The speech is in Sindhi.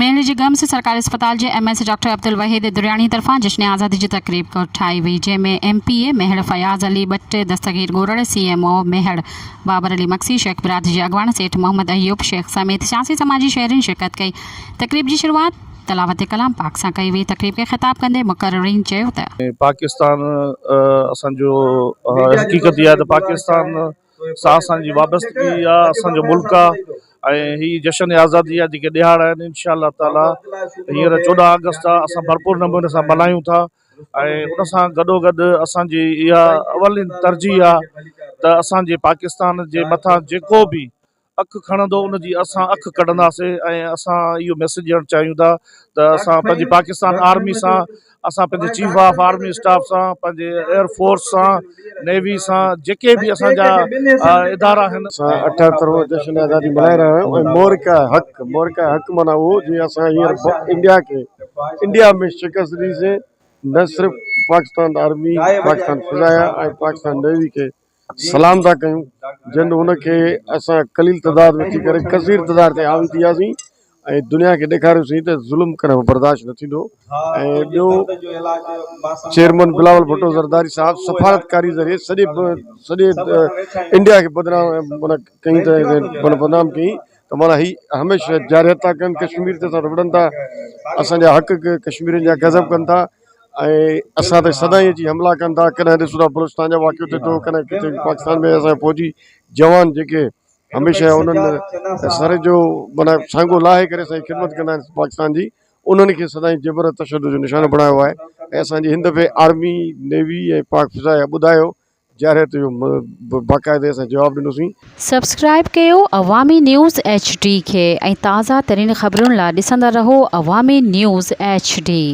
ميهڙ جي گمس سرڪاري اسپتال جي M S doctor Abdulwahid Dariani طرفان جشن آزادي جي تقريب ڪوٺائي وئي جنهن ۾ M P A Mehar Fayaz Ali Butt, Dastgir Gorar, C M O Mehar Babar Ali Magsi, Shaikh برادري جي اڳواڻ سيٺ محمد ايوب شيخ سميت سياسي سماجي شهرين شرڪت ڪئي. تقريب جي شروعات تلاوت ڪلام پاڪ سان ڪئي وئي. تقريب کي خطاب ڪندي مقررين چيو ته. پاڪستان اسان جو حقيقت اها آهي ته پاڪستان سان اسان جي وابستگي آ اسان جو ملڪ آ ۽ هي جشن آزادي جا جيڪي ڏهاڙا آهن انشاء الله تعالي هينئر 14 آگسٽ آ اسان ڀرپور نموني سان ملهايون ٿا ۽ ان سان گڏو گڏ اسان جي اها اولين ترجيح آ ته اسان جي پاڪستان جي مٿان جيڪو به اک کڻندو ان جي اسان اک ڪڍنداسين ۽ اسان اهو ميسيج ڏيڻ چاهيون ٿا ته اسان پنهنجي پاڪستان آرمي سان اسان پنهنجي چيف آف آرمي اسٽاف سان پنهنجي ايئر فورس سان نيوي سان جيڪي به اسان جا ادارا آهن. اسان اٺهترهون جشن آزادي ملهائي رهيا آهيون ۽ معرڪه حق معرڪه حق معنيٰ اهو جيئن اسان هينئر انڊيا کي انڊيا ۾ شڪست ڏنيسين نه صرف پاڪستان آرمي پاڪستان فضائيه ۽ پاڪستان نيوي کي سلام ٿا ڪيون جن ان کي اسان قليل تعداد ۾ ٿي ڪري ڪثير تعداد تي حاوي ٿي وياسين ۽ دنيا کي ڏيکاريوسين ته ظلم ڪڏهن به برداشت نه ٿيندو ۽ ٻيو چيئرمين بلاول ڀٽو زرداري صاحب سفارتڪاري ذريعي سڄي سڄي انڊيا کي بدنام معنيٰ ڪئي ته معنيٰ بدنام ڪئي ته معنيٰ هي هميشه جارحيت ٿا ڪن ڪشمير تي اسان وڙهن ٿا اسانجا حق ڪشميرين جا غضب ڪن ٿا ۽ اسان تي سدائين اچي حملا ڪن ٿا ڪڏهن ڏسون ٿا بلوچستان جو واقعو ٿئي ٿو ڪڏهن ڪٿي پاڪستان ۾ اسان جا فوجي جوان جيڪي هميشه انهن سر جو معنيٰ سانگو لاهي ڪري اسان جي خدمت ڪندا آهن پاڪستان جي انهن کي سدائين جبر تشدد جو نشانو بڻايو آهي ۽ اسان جي هن دفعي آرمي نيوي ۽ پاڪ فضائيه ٻڌايو جارحيت جو باقاعدي اسان جواب ڏنوسين. سبسڪرائيب ڪيو عوامي نيوز ايڇ ڊي کي ۽ تازه ترين خبرن لا ڏسندا رهو عوامي نيوز ايڇ ڊي.